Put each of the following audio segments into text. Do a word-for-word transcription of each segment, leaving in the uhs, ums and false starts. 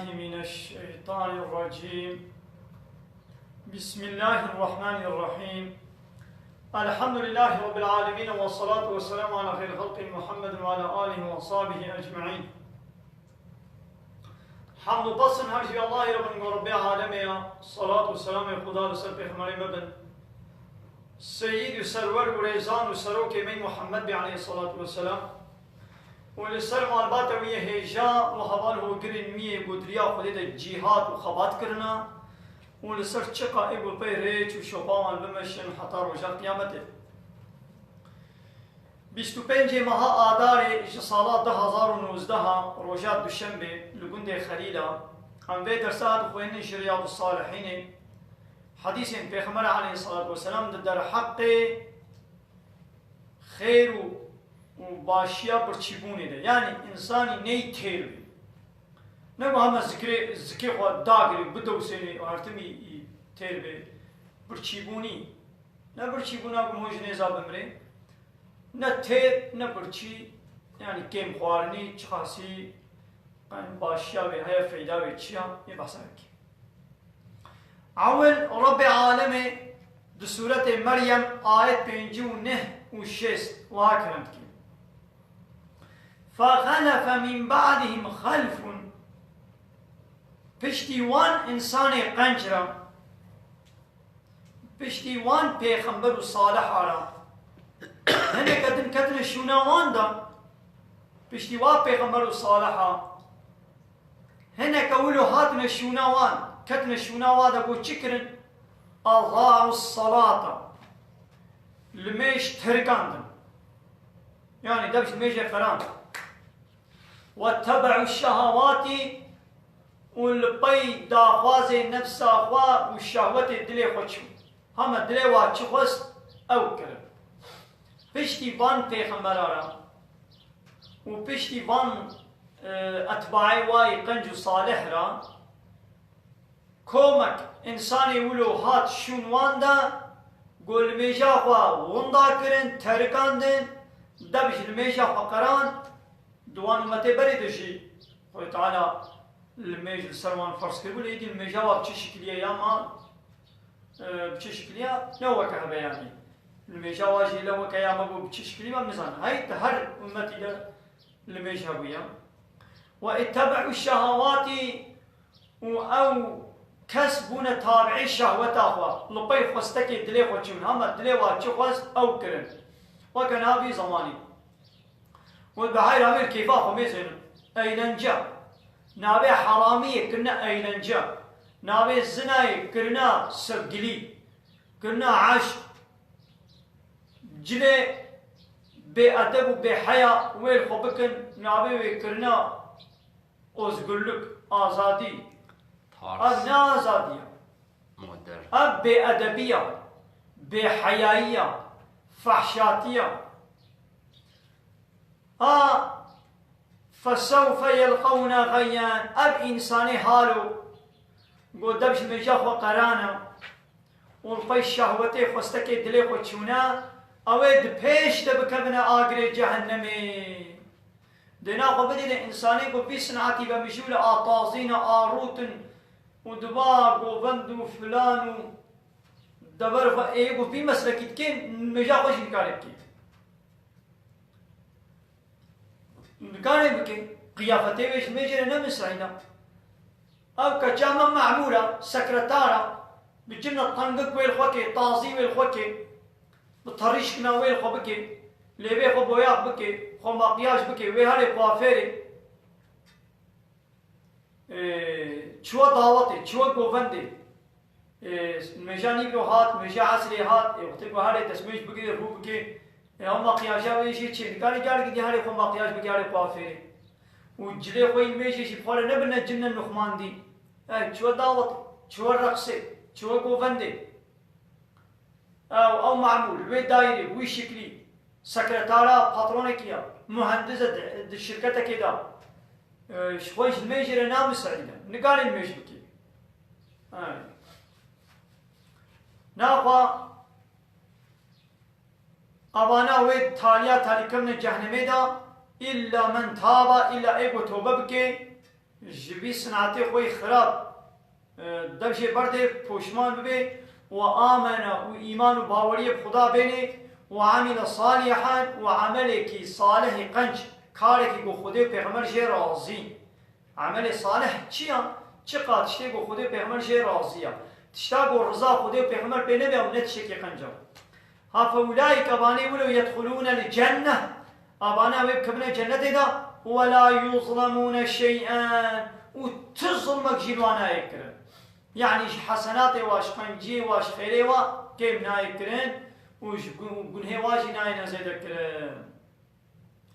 من الشيطان الرجيم. بسم الله الرحمن الرحيم. الحمد لله رب العالمين، والصلاة والسلام على خير خلقه محمد وعلى آله وأصحابه أجمعين. Hamd û pesn her jî Allahê re bin, Rebbê alemê ya. Salat û selamê Xuda li ser Pêxemberê me bin. Seyîd û serwer û rêzan û serokê me Muhammed bê aleyhissalatu vesselam. Û li ser malbata wî yê hêja û heval hogirên wî yê ku di riya Xwedê de cîhad û xebat kirina û li ser çiqa ê ku pey rêç û şopa wan bimeşin heta roja qiyametê. Bîst û pêncê meha Adarê ji sala du hazar û nozdeh, roja Duşembê, li gundê Xelîla, em vê dersa dixwînin ji Riyadussalihînê, hedîsên Pêxember aleyhissalatu vesselam di derheqê xêr û, û başiya birçîbûnê de. Yanî însanî ney têr bê. Ne ku hema zikirê, zikê xwe dagirê, bidewsênê û her timî î têr bê. Birçîbûnî. Ne birçîbûna ku hûn ji nêza bimirê. Ne têr, ne birçî, yanî kêm xwarinî, çiqasî, yanî başiya wê heye, feyda wê çi ya, ê behsa wê kê. Ewil Rebbê alemê di sûretê Meryem ayet pêncî û neh û şêst wiha kerem dike. فَخَلَفَ مِنْ بَعْدِهِمْ خَلْفٌ. Piştî wan însanê qenc re, piştî wan pêxember û saliha re, hineke din ketine şûna wan de, piştî wa pêxember û saliha, hineke wilo hatine şûna wan, ketine şûna wa de, got çi kirin? اَضَاعُوا الصَّلَاةَ. Li mêj terikandin. Yanî dev ji mêjê qerand. وَاتَّبَعُوا الشَّهَوَاتِ. Û li pey daxwazê nefsa xwe û şehwetê dilê xwe çûn. Hema dilê wa çi xwest, ew kirin. Piştî van pêxembera re û piştî van, e, etbaê wa yê qenc û salih re, komek însanê wilo hat şûn wan de, got li mêja xwe winda kirin, terikandin, dev ji li mêja xwe qerand, di wan ummetê berê de jî Xwedê Teala li mêj li ser wan ferz kiribû, lê êdî li mêja wa bi çi şikilî ye ya ma, e, bi çi şikilî ye, ne weke hebe yanî. Li mêja wa jî le weke ya me bû bi çi şikilî me nizanin. Hey, di her ummetî de li mêj hebûye. وَاتَّبَعُوا الشَّهَوَاتِ. Û ew kes bûne tabiê şehweta xwe, li pey xwestekê dilê xwe çûn, hema dilê wa çi xwest ew kirin. Weke niha vî zemanî. Û bi heyra wê li kêfa xwe mêzênin. Eğlence. Navê heramiyê kirine eğlence. Navê zinayê kirine sevgilî. Kirine eşq. Cilê bêedeb û bêheya wê li xwe bikin, navê wê kirine özgürlük, azadî. Tarz. Ev ne azadî ye. Modern. Ev bêedebî ye, bêheyayî ye, fehşatî ye. A, فَسَوْفَ يَلْقَوْنَ غَيًّا. Ev însanê halo, got dev ji mêja xwe qerane û li pey şehwetê xwestekê dilê xwe çûne, ew ê di pêş de bikevine agirê cehennemê. Dêna xwe bidîne însanê ku vî sinetî be mijûl e, a tazîn e, a rûtin û diba govend û filan û dever xwe ê ku vî meslekî dikê, mêja xwe jî nikare bikê. Nikarê bike, qiyafetê wê ji mêjê re ne misrîna. Ew keça me memûr e, sekretar e, bi cina tengik wê li xwe kê, tazî wê li xwe kê, bi terîşkina wê li xwe bike, lêvê xwe boyax bike, xwe makyaj bike, wê herê kuafêrê. Ê, çiwa dawetê, çiwa govendê. Ê, mêja nîvro hat, mêja esrê hat, ê, wextê ku herê destmêj bigirê, rû bike, ê, ew makyaja wê jê çê. Nikarê careke dî herê xwe makyaj bike, herê kuafêrê. Û cilê xwe yên mêjê jî bi xwe re nebine cine nuxmandî. Ê, çiwa dawetê, çiwa reqsê, çiwa govendê. Ew, ew memûr, wê dayîrê, wî şiklî, sekretara patronekî ya, muhendis e di, di şirketekê de, e, ji xwe ji mêjê re nabin serî de, nikarê mêj bikê. Ay. Naxwa evana wê taliya talî kevine cehnemê de, îlla men taba, îlla ê ku tobe bike, ji vî sinetê xwe yê xirab, e, dev jê berdê, poşman bibê, we amene û îman û baweriyê bi Xuda bênê, we amile salihan, we emelekî salihî qenc, karekî ku Xwedê û Pêxember jê razî. Emelê salih çi ya? Çiqa tiştê ku Xwedê û Pêxember jê razî ya. Tişta ku riza Xwedê û Pêxember pê nebe ew ne tiştekî qenc e. Ha fe ulaîke, evanê wilo, yedxulûnel cenneh, evana wê bikevine cennetê de, we la yuzlemûne şey'en, û ti zilmek jî li wan nayê kirin. Yanî ji hesenatê wa, ji qenciyê wa, ji xêrê wa kêm nayê kirin û ji gu-, gunhê wa jî nayêne zêde kirin.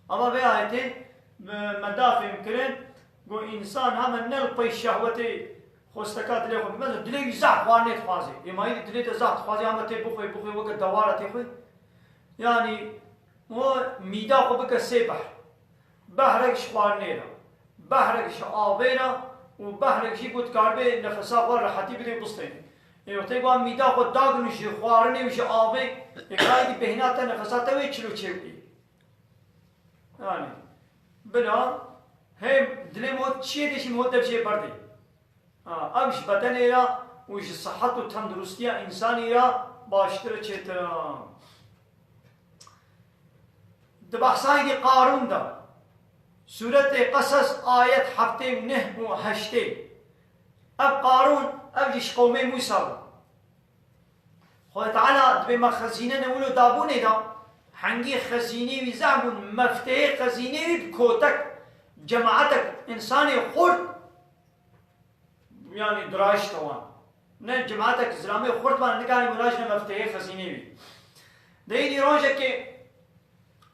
Ama vê ayetê me, me da fêhm kirin, ku însan heme ne li pey şehwetê xwesteka dilê xwe bimeze, dilê wî zehf xwarinê dixwazê. Êmayî dilê te zehf dixwazê, heme tê bixwê, bixwê, weke dewara tê xwê. Yanî, o mîda xwe bike sê behr. Behrek ji xwarinê re, behrek ji avê re û behrek jî ku dikaribê nefesa xwe rehetî bidê û bistênê. Ê, wextê ku mîda xwe dagin ji xwarinê û ji avê, ê, ka êdî bêhna te, nefesa te wê çilo çêbûyî. Yanî, bila hê dilê me çiyê de jî me dev jê berdê. Ha, ev ji bedenê re û ji sihet û tenduristiya însanî re baştir û çêtir e. Di behsa êdî Qarûn de, Sûretê Qeses, ayet heftê û neh û heştê. Ev Qarûn, ev jî ji qewmê Mûsa bû. Xwedê Teala dibê me xezîne ne wilo dabûnê de, hengî xezînê wî zehf bûn, meftehê xezînê wî bi kotek, cemaetek, însanê xurt, yanî dirayişte wan. Ne cemaetek zilamê xurt bana, nikarî wila jine meftehê xezînê wî. Di êdî rojekê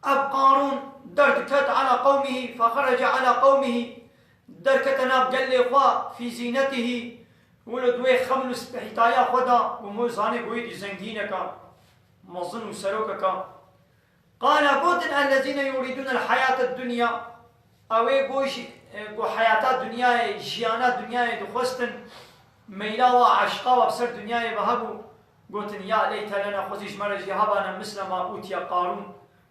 Ev Qarûn derdiket ala qewmihî, fexerece ala qewmihî, derkete nav gelê xwe, fî zînetihî, wilo di wê xeml û spehîtaya xwe de, û mo zanê goyî dî zengîneka, mezin û serokeka. Qala, gotin, ellezîne yurîdûne el heyate dunya, ew ê go jî, e, go heyata dinyayê, jiyana dinyayê dixwestin, meyla wa, eşqa wa bi ser dinyayê ve hebû, gotin, ya leyte lena, xwezî ji me re jî hebana misle ma utiye Qarûn,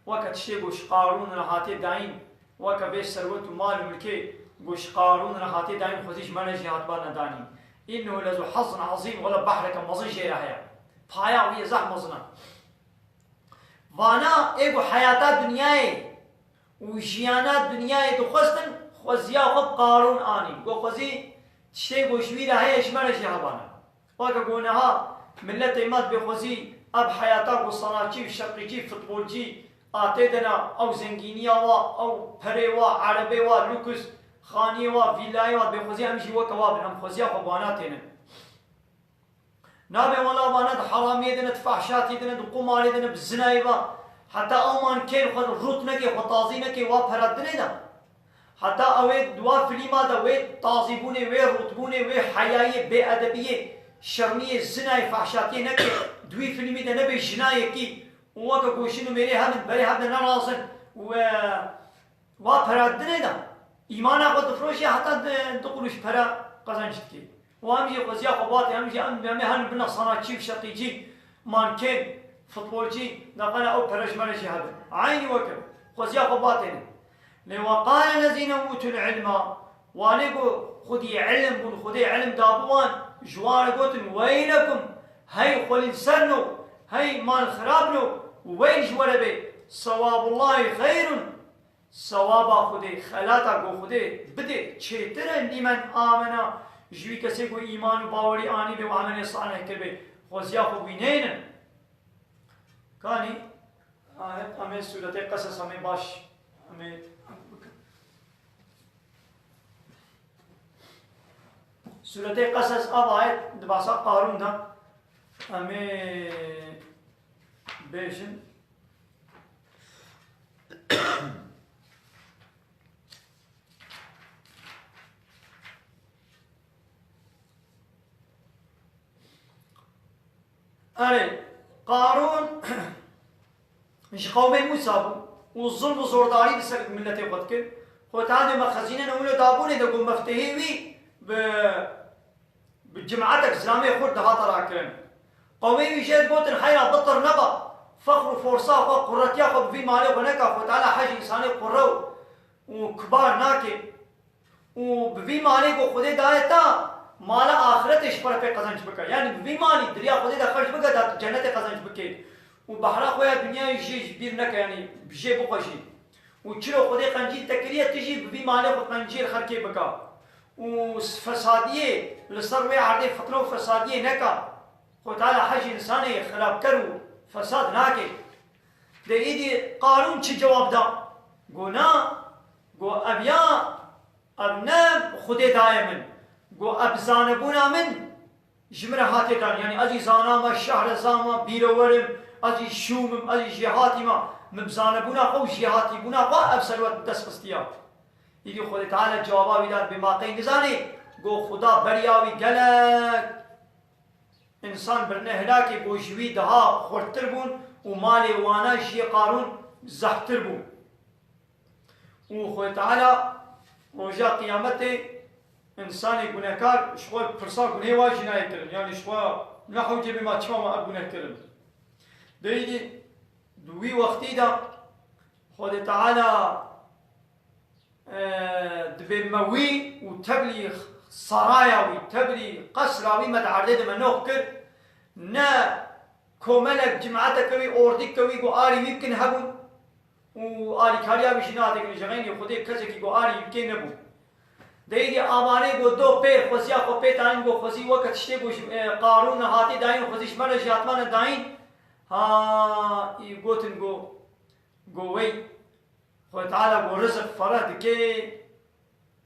weke tiştê ku ji Qarûn re hatê dayîn, weke vê serwet û mal û milkê ku ji Qarûn re hatê dayîn, xwezî ji me re jî hatibana danîn. Înnehu lezu hezzin ezîm, wele behreke mezin jê re heye. Paya wî yê zehf mezin e. Vana ê ku heyata dinyayê û jiyana dinyayê dixwestin, xweziya xwe bi Qarûn anîn. Got, xwezî tiştê ku ji wî re heye ji me re jî hebana. Weke ku niha miletê me dibê xwezî ev heyata ku sanatçî û şeqîcî, futbolcî a tê de ne, ew zengîniya wa, ew perê wa, erebê wa, lûks, xaniyê wa, vîlayê wa, dibê xwezî em jî weke wa bin, em xweziya xwe bi wana tênin. Nabê wela vana di heramiyê de ne, di fehşatiyê de ne, di qumarê de ne, bi zinayê ve. Heta ew mankên xwe rût neke, xwe tazî neke, wa pera dinê de. Heta ew ê di wa filîma de wê tazîbûnê, wê rûtbûnê, wê heyayê, bêedebiyê, şermiyê, zinayê, fehşatiyê neke, di wî filîmî de nebe jinayekî û weke ku jin û mêrê hebin, berê hev de nerazin û, e, wa pera dinê de, îmana xwe difroşê heta di, du quruş pere qezenc dikê. Û em jî xweziya xwe batê, em jî em, em ê herin bine sanatçî û şeqîcî, mankên, futbolcî, neqena ew pere ji me re jî hebin. Eynî weke xweziya xwe batêne. Lê we qale lezîne ûtul ilma, wanê ku xwedî ilim bûn, xwedê ilim dabû wan, ji wan re gotin, weylekum, hey xwe li ser no, hey mal xirab no, weyl ji we re bê, sewabullahî xeyrun, Sewaba Xwedê, xelata ku Xwedê bidê, çêtir e, lîmen amena, ji wî kesê ku îman û bawerî anîbê û emelê salih kiribê, xweziya xwe wî neynin. Kanî, ayet, em ê sûretê Qeses, em ê baş, em ê bikin. Sûretê Qeses, ev ayet di behsa Qarûn de, em ê bêjin, Erê, Qarûn ji qewmê Mûsa bû û zulm û zordarî li ser miletê xwe dikir. Xwe tadê me xezîne ne wilo dabûnê de ku meftehê wî bi, bi cemaetek zilamê xurt dihate rakirin. Qewmê wî jê digotin, heyra bitir neba, fexr û forsa xwe, quretiya xwe bi vî malê xwe neka, Xwe Teala hej însanê qure û, û kibar nake. û bi vî malê ku Xwedê daye te, mala axiretê ji xwe re pê qezenc bike. Yanî bi vî malî di riya Xwedê de xerc bike, da tu cennetê qezenc bikê. Û behra xwe ya dinyayê jî ji bîr neke, yanî bi jê bixwe jî. Û çiro Xwedê qencî te kiriye, tu jî bi vî malê xwe qenciyê li xelkê bike. Û fesadiyê li ser wê erdê fitne û fesadiyê neke. Xwe Teala hej însanê xirabker û fesad nake. De îdî Qarûn çi cewab da? Go na, go ev ya, ev ne Xwedê daye min. Go ev zanebûna min ji min re hatiye dan. Yanî ez jî zana me, şehre zama, bîrewer im, ez jî şûm im, ez jî jêhatî me. Min bi zanebûna xwe û jêhatîbûna xwe ev serwet bi dest xistiya. Îdî Xwedê Teala cewaba wî da, bê ma qey nizanî? Go Xuda beriya wî gelek însan birine hilakê, go ji wî daha xurttir bûn û malê wana jiyê Qarûn zehftir bû. Û Xwedê Teala roja qiyametê însanê gunehkar ji xwe pirsa gunehê wa jî nayê kirin. Yanî ji xwe nehewce bê ma çima ma ev guneh kirin. De îdî di wî wextî de Xwedê Teala, e, dibê me wî û tevlî saraya wî, tevlî qesra wî me di erdê de me noh kir. Ne komelek, cimeteke wî, ordîke wî ku arî wî bikin hebûn û alîkariya wî jî nehate kirin. Ji xeynî Xwedê kesekî ku arî wî bikê nebû. De îdî amanê ku do pê xweziya xwe pê dayîn, ku xwezî weke tiştê ku ji, e, Qarûn hatî dayîn, xwezî ji me re jî hatmane dayîn. Ha, î gotin ku, ku wey, Xwedê Teala ku rizik fereh dike,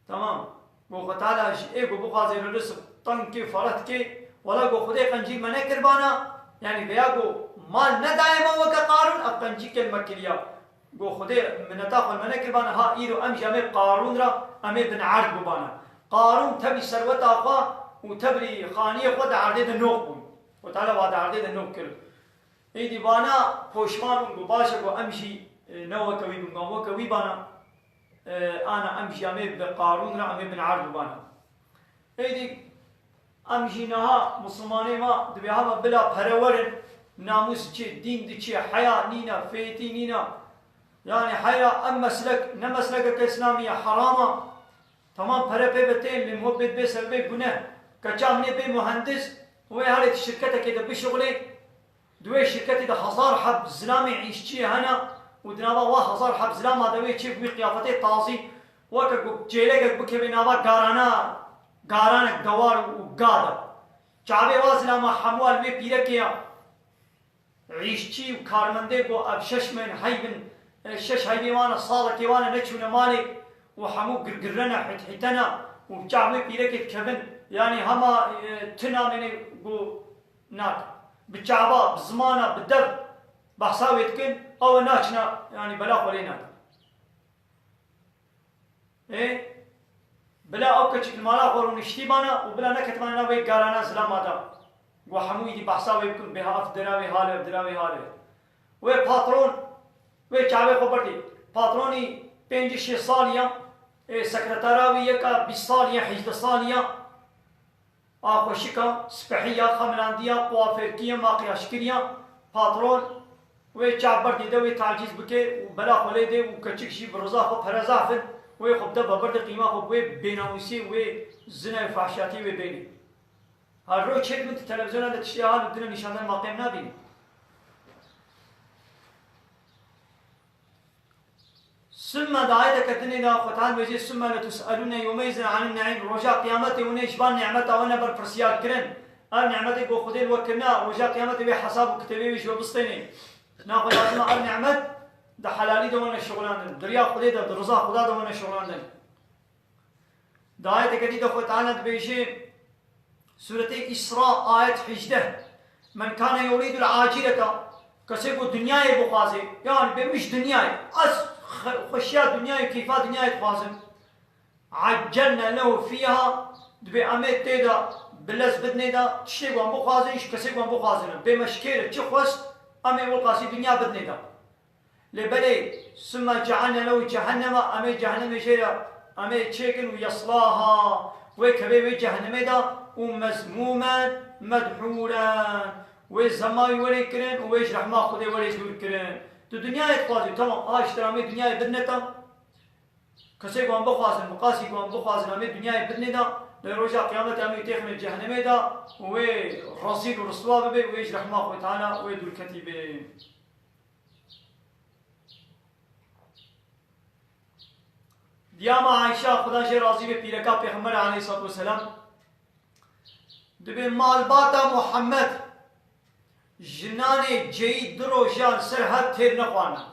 Tamam. Go Xwedê Teala ji ê ku bixwaze li rizik teng ke, fereh dike. Wela go Xwedê qencî me nekirbana, yanî veya go mal nedaye me weke Qarûn, ev qencî ke li me kiriya. Go Xwedê mineta xwe me nekirbana, ha îro em jî em ê Qarûn re, em ê bin erd bibana. Qarûn tevî serweta xwe û tevî xaniyê xwe di erdê de noh bûn. Xwedê Teala wa di erdê de noh kir. Êdî vana poşman bûn, got, baş e, got, em jî, e, ne weke wî bûn, got, weke wî bana, e, ana em jî em ê bi Qarûn re, em ê bin erd bibana. Êdî em jî niha misilmanê me dibê hema bila pere werin, namûs diçê, dîn diçê, heya nîne, fêtî nîne. Yanî heya em meslek, ne meslekeke îslamî ye, heram e. Tamam, pere pê ve tên, lê muhebbet bê ser bê guneh. Keça min ê bê muhendis, wê herê di şirketekê de bişuxulê, Di wê şirketê de hezar heb zilamê îşçiyê hene û di nava wa hezar heb zilama de wê çê bi wî qiyafetê tazî, weke ku çêlekek bikeve nava garana, garanek dewar û ga de. Çavê wa zilama hemû el wê pîrekê ya. Îşçî û karmendê ku ev şeş meh heyvin, e, şeş heyvê wan e, salekê wan e, neçûne malê û hemû girgirrene, hîthîtene û bi çav wê pîrekê dikevin. Yanî hema, e, tu namênê ku Nake. Bi çava, bi zimana, bi dev behsa wê dikin, ew ê naçine, yanî bela xwe lê nake. Ê, bila ew keçik li mala xwe rûniştî bana û bila neketibana nav wê garana zilama da. Ku hemû îdî behsa wê bikin, bê ha ev dira wê hale, ev dira wê hale. Wê patron, wê çavê xwe birdî. Patronî pêncî şêst salî ya, ê, sekretara wî yeka bîst salî ya, hejdeh salî ya. A xweşika, spehî ya, xemilandî ya, kuafêrkî ya, makyajkirî ya, patron wê çav berdê de wê tacîz bike û bela xwe lê dê û keçik jî bi riza xwe pere zaf in, wê xwe bide veberdê qîma xwe bi wê bênamûsiyê, wê zina û fahşatiyê wê bênê. Her roj çêdibin tu televîzyona de tiştê hal û dine nîşandan maqêm nabînî. Sümme di ayeteke dinê de Xwe Teala dibêje, "Sümme letus'elunne yewmeizin anin ne'îm." Roja qiyametê hûn ê ji van nîmeta we ne berpirsiyar kirin. Ev nîmetê ku Xwedê li we kirine, roja qiyametê wê hesab û kitêbê wê ji we bistênê. Na xwe lazim e ev nîmet di helalî de we neşixulandin. Di riya Xwedê de, di riza Xweda de we neşixulandin. Di ayeteke dî de Xwe Teala dibêje, Sûretê Îsra, ayet hejdeh, "Men kane yurîdul acileta", kesê ku dinyayê bixwaze, yanî bê min ji dinyayê, ez xe-, xweşiya dinyayê, keyfa dinyayê dixwazim. "Accelne lehu fîha", dibê em ê tê de bi lez bidinê de, tiştê ku em bixwazin, ji kesê ku em bixwazin, bê me ji kê re çi xwest, em ê wilqasî dinya bidinê de. Lê belê, "Sümme cealne lehu cehenneme", em ê cehennemê jê re, em ê çêkin û "yeslaha", wê kevê wê cehennemê de û "mezmûmen medhûren", wê zema wî werê kirin û wê ji rehma Xwedê werê dûr kirin. Tu dinyayê dixwazî, tamam, aha ji te re em ê dinyayê bidine te. Kesê ku em bixwazin, miqasî ku em bixwazin, em ê dinyayê bidinê de, lê roja qiyametê em ê têxine cehennemê de û wê rezîl û riswa bibe û wê ji rehma Xwedê Teala wê dûrketî be. Diyama Ayşe, Xuda jê razî be, pîreka Pêxember aleyhissalatu vesselam, dibê malbata Muhammed jinanê ceyî du rojan ser hev têr nexwarina.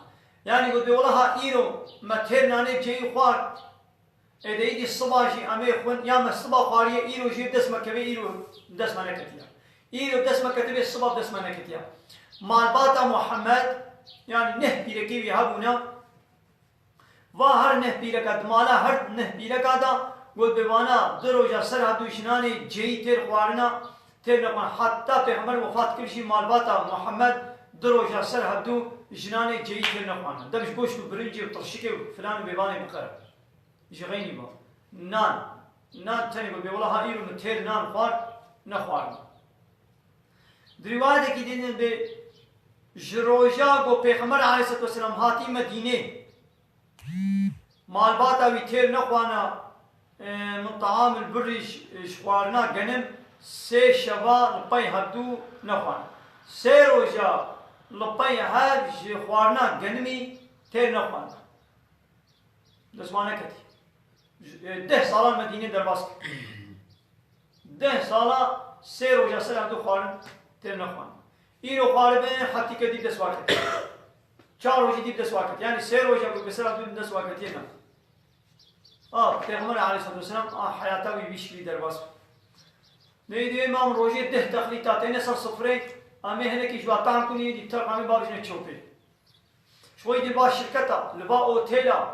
Yanî got, wela ha îro me têr nanê ceyî xwar, ê de îdî siba jî em ê xwin, ya me siba xwariye, îro jî dest me keve, îro dest me neketiye. Îro dest me ketibe, siba dest me neketiye. Malbata Muhammed, yanî neh pîrekê wî hebûne, va her neh pîreka, di mala her neh pîreka de, got, bi vana du roja ser hev du jinanê ceyî têr xwarina, têr nexwarina. Heta Pêxember wefat kir jî malbata Muhammed du roja ser hev du jinanê ceyî têr nexwarina. Dem ji goşt û birincê û tirşikê û filan û bêvanê biqere. Ji xeynî ba. Nan. Nan tenê got, bê wela ha îro min têr nan xwar, nexwarin. Di rîwayetêkî din be, ji roja ku Pêxember aleyhissalatu vesselam hatî Medînê, malbata wî têr nexwana, e, min taam li birî ji, ji xwarina genim sê şeva li pey hevdû nexwana. Sê roja li pey hev ji xwarina genimî têr nexwana. Dest wan neketî. Ji, e, deh salan Medînê derbas kir. Deh sala sê roja ser hevdû xwarin têr nexwarin. Îro xwaribin, hetî ke dî dest wa ketiye. Çar rojî dî dest wa ketiye. Yanî sê roja ku bi ser hevdû dest wa ketiye ne. A, Pêxember aleyhissalatu vesselam, a, heyata wî vî şiklî derbas bû. Neyê dê mam rojê deh texlîta têne ser sifrê, em ê hinekî ji wa tam kunî, dî ter em ê bavêjine çopê. Ji xwe yî di va şirketa, li va otêla,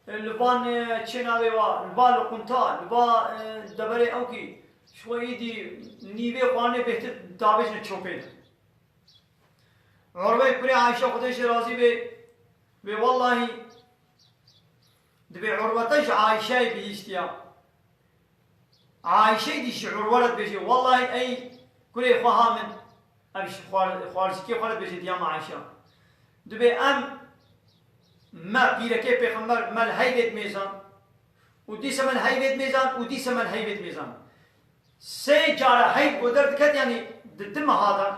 li van, e, çê navê wa, li va liqunta, li va, e, deverê ewkî, ji xwe yî dî nîvê xwarinê bêhtir davêjine çopê de. Urweyê kurê Ayşe, Xwedê jê razî bê, bê wellahî, dibê Urwete ji Ayşeyê bihîstiya. Ayşe dî ji Urwe re dibêje, wellahî ey kurê xwe ha min, ev ji xwar-, xwarzikê xwe re dibêje, diyama Ayşe. Dibê em, me pîrekê pêxember, me li heyvê dimêzan, û dîse me li heyvê dimêzan, û dîse me li heyvê dimêzan. Sê cara heyv ku derdiket, yanî di di meha de,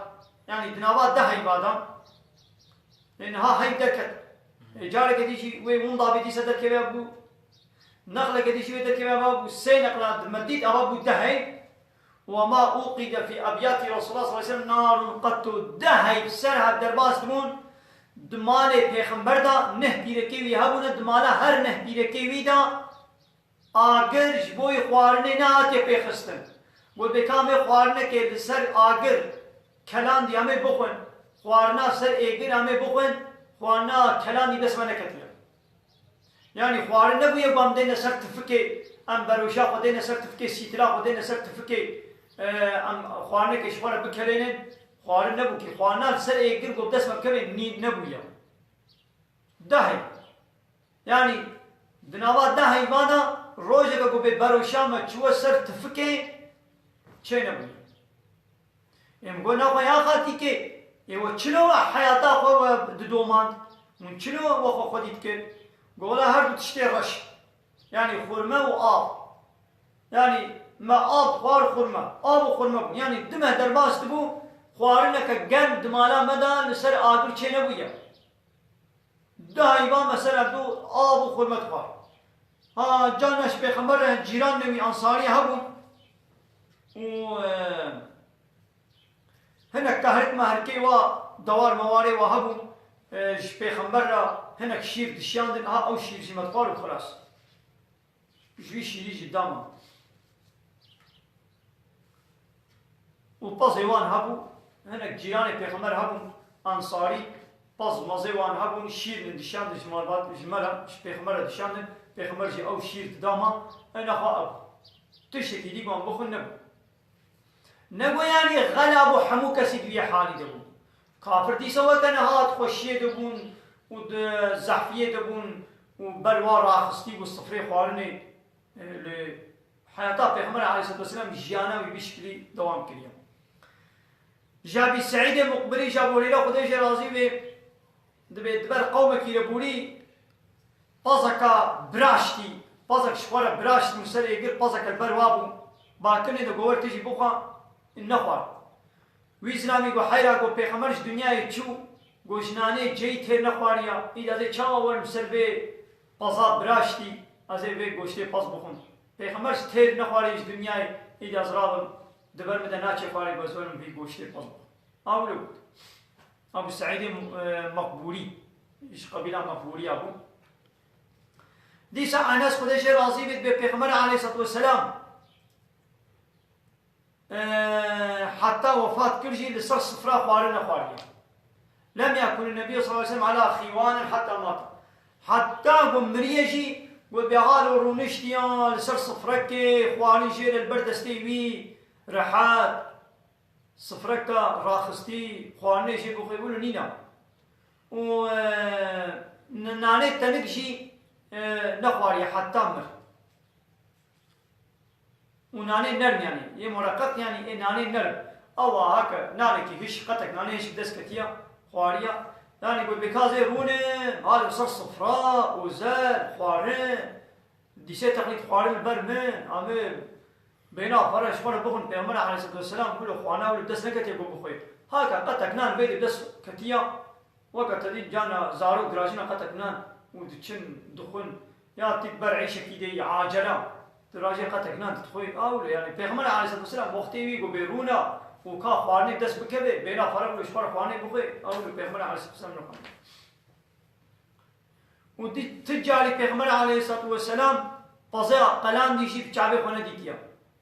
yanî di nava deh heyva de, Ê niha heyv derket. Ê careke dî jî wê winda bê dîsa derkeve bû. Nexleke dî jî wê derkeve bû. Sê nexla di me dît ava bû deh heyv. Ve ma uqîde fî ebyatî Resulullah sallallahu aleyhi ve sellem narun qettu. Deh heyv ser hev derbas dibûn. Di malê pêxember de neh pîrekê wî hebûne. Di mala her neh pîrekê wî de Agir ji bo yê xwarinê nehatiye pêxistin. Got, bê ka em ê xwarinekê li ser agir kelandî em ê bixwin, xwarina ser êgir em ê bixwin, xwarina kelandî dest me neketiye. Yanî xwarin nebûye ku em dêne ser tifikê, em beroşa xwe dêne ser tifikê, sîtila xwe dêne ser tifikê, e, em xwarinekê ji xwe re bikelênin. Xwarin nebû kî. Xwarina li ser êgir ku dest me bikevê nî nebûye. Dehê. Yanî di nava deh heyva de rojeke ku bê beroşa me çûye ser tifikê çênebûye. Ê min got, nexwe ya xaltîkê, ê we çilo we heyata xwe we didomand? Hûn çilo we xwe xwedî dikir? Got, wela her du tiştê reş. Yanî xurme û av. Yanî me av xwar, xurme. Av û xurme bû. Yanî du meh derbas dibû, xwarineke germ di mala me de li ser agir çênebûye. Du heyvan mesela du av û xurme dixwar. Ha, carna ji pêxember re cîranê wî ensarî hebûn û, e, hinek kahrik mahrikê wa, dewar mewarê wa hebûn, e, ji pêxember re hinek şîr dişiyandin, ha ew şîr jî me dixwar û xilas. Ji wî şîrî jî dama. Û pezê wan hebû, hinek cîranê pêxember hebûn, ensarî, pez mezê wan hebûn, şîr min dişandin ji malbat, ji me re, ji pêxember re dişandin, pêxember jî ew şîr didama, ê nexwe ew. Tiştekî dî wan bixwin nebû. Nego yanî xela bû, hemû kesî di wî halî de bû. Kafir dîsa weke niha di xweşiyê de bûn û di zehfiyê de bûn û ber wa raxistî bû sifrê xwarinê, e, li heyata Pêxember aleyhisselatu vesselam jiyana wî bi şiklî dewam kiriye. Ji Ebî Seîdê Muqbirî, ji Ebû Hureyre, Xwedê jê razî bê, dibê di ber qewmekî re bûrî, pezeka biraştî, pezek ji xwe re biraşt û ser êgir pezeke li ber wa bû. Bakinê de got, wer tu jî bixwe, nexwar. Wî zilamî got, heyra, got, Pêxember ji dinyayê çû, got, ji nanê ceyî têr nexwariya, îda ez ê çawa werim ser vê peza biraştî, ez ê vê goştê pez bixwim. Pêxember ji têr nexwariye ji dinyayê, îda ez rabim, di ber min de naçê xwarê, got, ez werim vî goştê pez bixwim. Ew wilo got. Ebu Seîdê, e, Meqbûrî, ji qebîla Meqbûriya bû. Dîsa Enes, Xwedê jê razî bê, dibê Pêxember aleyhisselatu vesselam, e, heta wefat kir jî li ser sifra xwarin nexwariye. Lem yakul Nebî sallallahu aleyhi ve sellem ala xîwanin heta mata. Heta ku miriye jî, ku bê halo rûniştiya li ser sifrekê, xwarin jê re li ber destê wî rehet. Sifreka raxistî, xwarinê jê bixwê wilo nîna. Û, e, n-, nanê tenik jî, e, nexwariye heta mir. Û nanê nerm, yanî, yê mureqeq, yanî, ê nanê nerm. Ewa heke nanekî hiş, qetek nanê hiş bi dest ketiya, xwariya. Yanî, got, bê ka zê rûne, halo ser sifra, ozel, xwarin. Dîsê teqlîd xwarin li ber min, em ê bêhna pere ji xwe re bixwin, Pêxember aleyhisselatu vesselam wilo xwana wilo dest neketiye ku bixwe. Haka qetek nan vê de dest ketiya, weke te dî cana zarok dirajina qetek nan û diçin dixwin, ya tî ber îşekî de yî acela, dirajê qetek nan dixwe. A wilo, yanî Pêxember aleyhisselatu vesselam wextê wî ku bê rûna û ka xwarinê dest bikeve, bêhna pere wilo ji xwe re xwarinê bixwe, a wilo Pêxember aleyhisselatu vesselam nexwend. Û di-, ti carî Pêxember aleyhisselatu vesselam pezaya qelandî jî bi çavê xwe nedîtiye.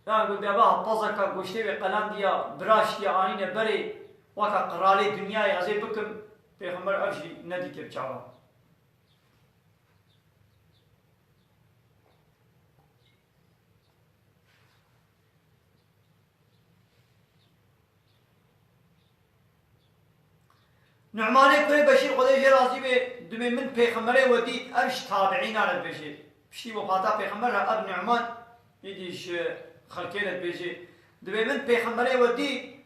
Yan got, deva pezeka goştê wê qelandiya, biraştiye, anîne berê, weka qiralê dinyayê ez ê bikim, Pêxember ev jî nedîtiye bi çava. Nu'manê kurê Beşîr, Xwedê jê razî be, dibê min Pêxemberê we dît, ev ji tabiînan e dibêje. Piştî wefata Pêxember re ev Nu'man êdî ji xelkê re dibêje. Dibê min Pêxemberê we dît,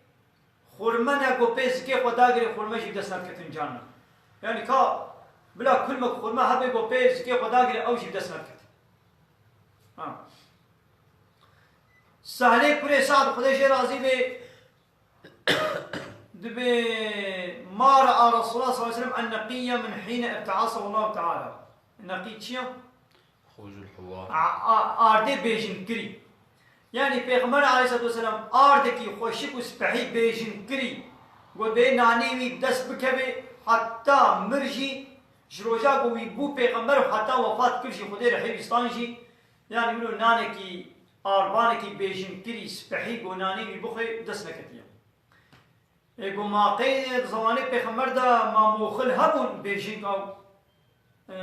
xurme ne ku pê zikê xwe dagirê, xurme jî bi dest nediketin carna. Yanî ka bila kulmek xurme hebe ku pê zikê xwe dagirê, ew jî bi dest nediketin. Ha. Sehlê kurê Sa'd, Xwedê jê razî be, dibê, ma ra'a Resulullah sallallahu aleyhi ve sellem en-neqiyye min hîne ibte'asehu Allahu Teala. Neqî çi ya? Xûzul hiwa. A-, a-, ardê bêjin kirî. Yanî Pêxember aleyhisselatu vesselam ardekî xweşik û spehî bêjin kirî. Got bê nanê wî dest bikeve, heta mir jî, ji roja ku wî bû Pêxember û heta wefat kir jî, Xwedê rehî wîstan jî, yanî wilo nanekî, arbanekî bêjin kirî, spehî, ku nanê wî bixwe, dest neketiye. Ê, ku ma qey di zemanê Pêxember de ma moxil hebûn bêjin ew, e,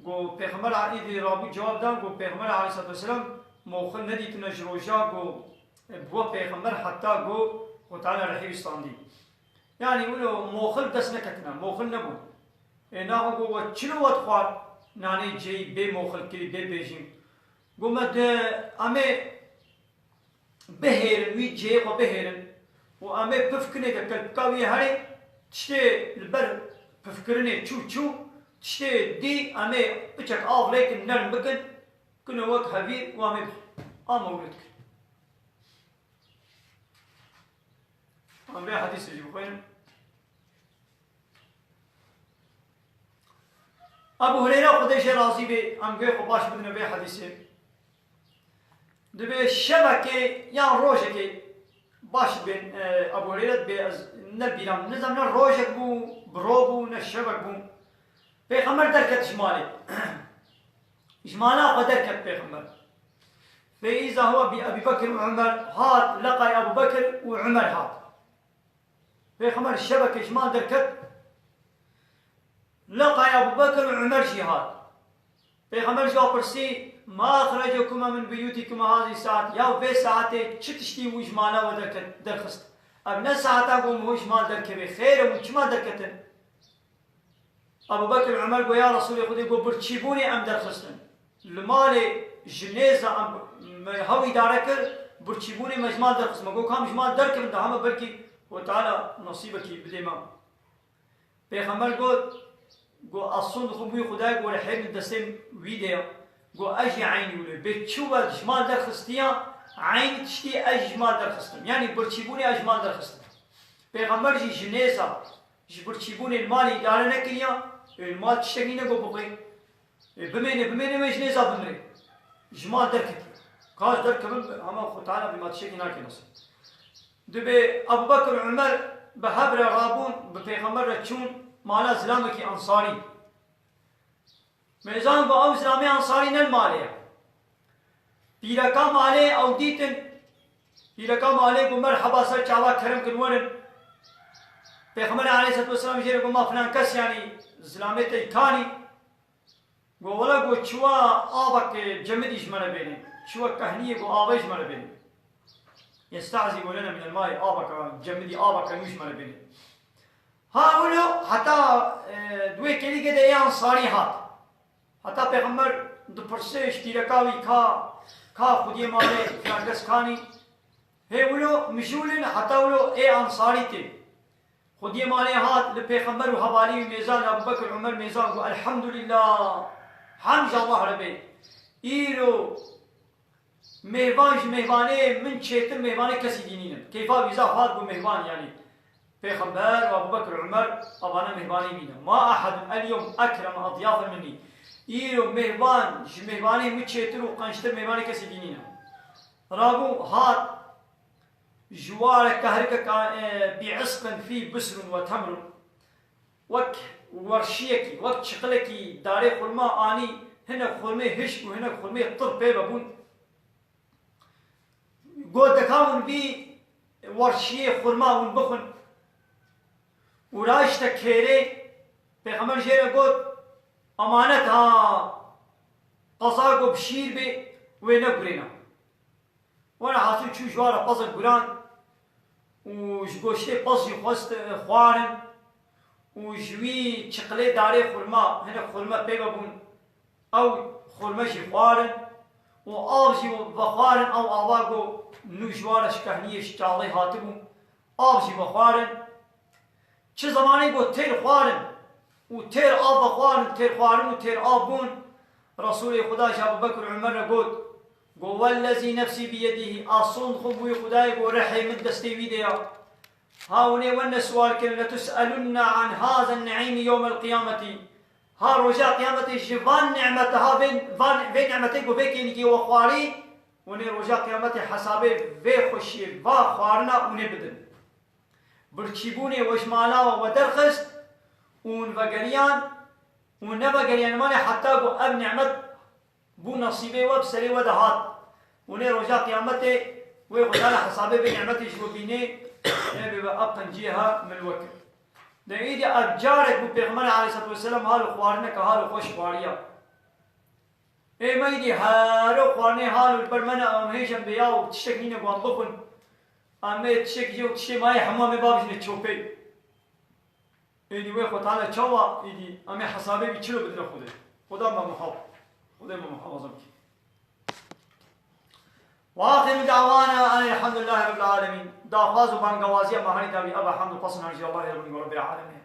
ku Pêxember a-, êdî rabû cewab dan ku Pêxember aleyhisselatu vesselam moxil nedîtine ji roja ku, e, bû Pêxember heta ku Xwe Teala rehî wî standî. Yanî wilo moxil dest neketine, moxil nebû. Ê, naxwe ku we çilo we dixwar, nanê ceyî bê moxil kirî, bê bêjin. Got me di, em ê bihêrin, wî cihê xwe bihêrin û em ê pifkinê de kelpika wî herê, tiştê li ber pifkirinê çû çû, tiştê dî em ê piçek av lêkin, nerm bikin, kino wek hevîr û em ê bixwin. A mewlûd kir. Em vê hedîsê jî bixwînin. Ebu Hureyre, Xwedê jê razî be, em guhê xwe baş bidine vê hedîsê. Dibê şevekê yan rojekê, baş dibên, e, Ebu Hureyre dibê, ez ne bîra min, nizam ne rojek bû, bi ro bû, ne şevek bû. Pêxember derket ji malê. Ji mala xwe derket Pêxember. Fe îza huwe bi Ebî Bekir û Umer, hat leqay Ebû Bekir û Umer hat. Pêxember şevekê ji mal derket, leqay Ebû Bekir û Umer jî hat. Pêxember ji wan pirsî, "Ma axrecekuma min buyutikuma hazî saat?" Ya vê saetê çi tiştî wî ji mala we derket, derxist? Ev ne saeta ku hûn ji mal derkevê, xêr e, hûn çima derketin? Ebû Bekir, Umer got, "Ya Resûlê Xwedê," got, "birçîbûnê em derxistin. Li malê ji nêza em me hew îdare kir, birçîbûnê me ji mal derxist." Me got, "Kam ji mal derkevin, de heme belkî Xwedê Teala nesîbekî bidê me." Pêxember got, Got, ez sond dixwim wî Xwedayê ku rihê min destê wî de ya. Got, ez jî eynî wilo. Bê çi we ji mal derxistiya, eynî tiştî ez jî ji mal derxistim. Yanî birçîbûnê ez ji mal derxistim. Pêxember jî ji nêza, ji birçîbûnê li malê îdare nekiriya, ê li mal tiştek nîne got bixwê. Ê bimêne, bimêne wê ji nêza bimrê. Ji mal derketiye. Ka ji derkevin, hema Xwe Teala bê ma tiştekî nake nasîb. Dibê Ebu Bekir Umer bi hev re rabûn, bi Pêxember re çûn mala zilamekî Ensarî. Mêzan got, ew zilamê Ensarî ne li malê ye. Pîreka malê ew dîtin. Pîreka malê got, merheba, ser çava kerem kin werin. Pêxemberê aleyhisselatu vesselam jê re got, ma filan kes, yanî zilamê te kanî? Got, wela, got, çiwa avek cemidî ji me re bêne. Çiwa kehniyê, got, avê ji me re bêne. Yestazî got, lena min el-maî, aveka cemidî, aveka nû ji me re bêne. Ha wilo heta, e, di wê kêlîkê de ê Ensarî hat. Heta Pêxember dipirse ji pîreka wî, ka, ka xwediyê malê filan kes kanî. Hê wilo mijûl in, heta wilo ê Ensarî tê. Xwediyê malê hat li Pêxember û hevalî wî mêzan, Ebu Bekir, Umer mêzan got, elhamdulillah, hemd ji Allah re bê. Îro mêvan ji mêvanê min çêtir mêvanê kesî dî nîne. Keyfa wî zaf hat, got, mêvan, yanî Pêxember û Ebu Bekir, Umer, evane mêvanê wî ne. Ma ehedun el-yewm ekreme edyafen minnî. Îro mêvan ji mêvanê min çêtir û qençtir mêvanê kesî dî nîne. Rabû hat, ji ware kehrikeka, e, bî isqin fî bisrun ve temrun. Wek werşiyekî, wek çiqilekî darê xurma anî, hinek xurmê hişk û hinek xurmê tir pê ve bûn. Got, deka hûn vî werşiyê xurma hûn bixwin. Û raşte kêrê, Pêxember jê re got, emanet ha, qeza got bi şîr bê, wê negurêna. Were hatû çû ji wan re pezek guran û ji goştê pez jî xwest, e, xwarin û ji wî çiqilê darê xurma, hinek xurme pê ve bûn, ew xurme jî xwarin û av jî vexwarin, ew ava ku nû ji wan re ji kehniyê ji çalê hatibû, av jî vexwarin. Çi zemanê ku têr xwarin û têr av vexwarin, têr xwarin û têr av bûn, Resûlê Xuda ji Ebu Bekir Umer re got, got, wellezî nefsî biyedihî, a sond xwe bûyî Xudayê ku rihê min destê wî de ya. Ha hûnê wenne siwal kirin, letus'elunne an hazen ne'îmî yewmel qiyameti. Ha roja qiyametê ji van nimete, ha vê, van, vê nimetê ku vê kênîkê we xwarî, hûnê roja qiyametê hesabê vê xweşiyê, va xwarina hûnê bidin. Birçîbûnê we ji mala we we derxist û hûn vegeriyan û nevegeriyan malê heta ku ev nimet bû nesîbê we, bi serê we de hat. Hûnê roja qiyametê wê Xwedayê hesabê vê nimetê ji we bînê, nebe we ev qenciyê ha min we kir. De îdî ev carek bû Pêxemberê aleyhisselatu vesselam halo xwarineke halo xweş xwariya. Ê me îdî hero xwarinê halo li ber me ne, em hêj em bê ya û tiştek nîne ku em bixwin. Em ê tiştek jê û tiştê me yê hemû em ê babijine çopê. Êdî wê Xwedê Teala çawa êdî em ê hesabê wî çilo bidine Xwedê? Xweda me muhaf-, Xwedê me muhafaza bike. Ve axiru da'wana enelhamdülillahi rabbil alemin. Daxwaz û bangewaziya me herî dawî eva hemd û pesn her ji Allahê Rabbil Rabbil Alemin.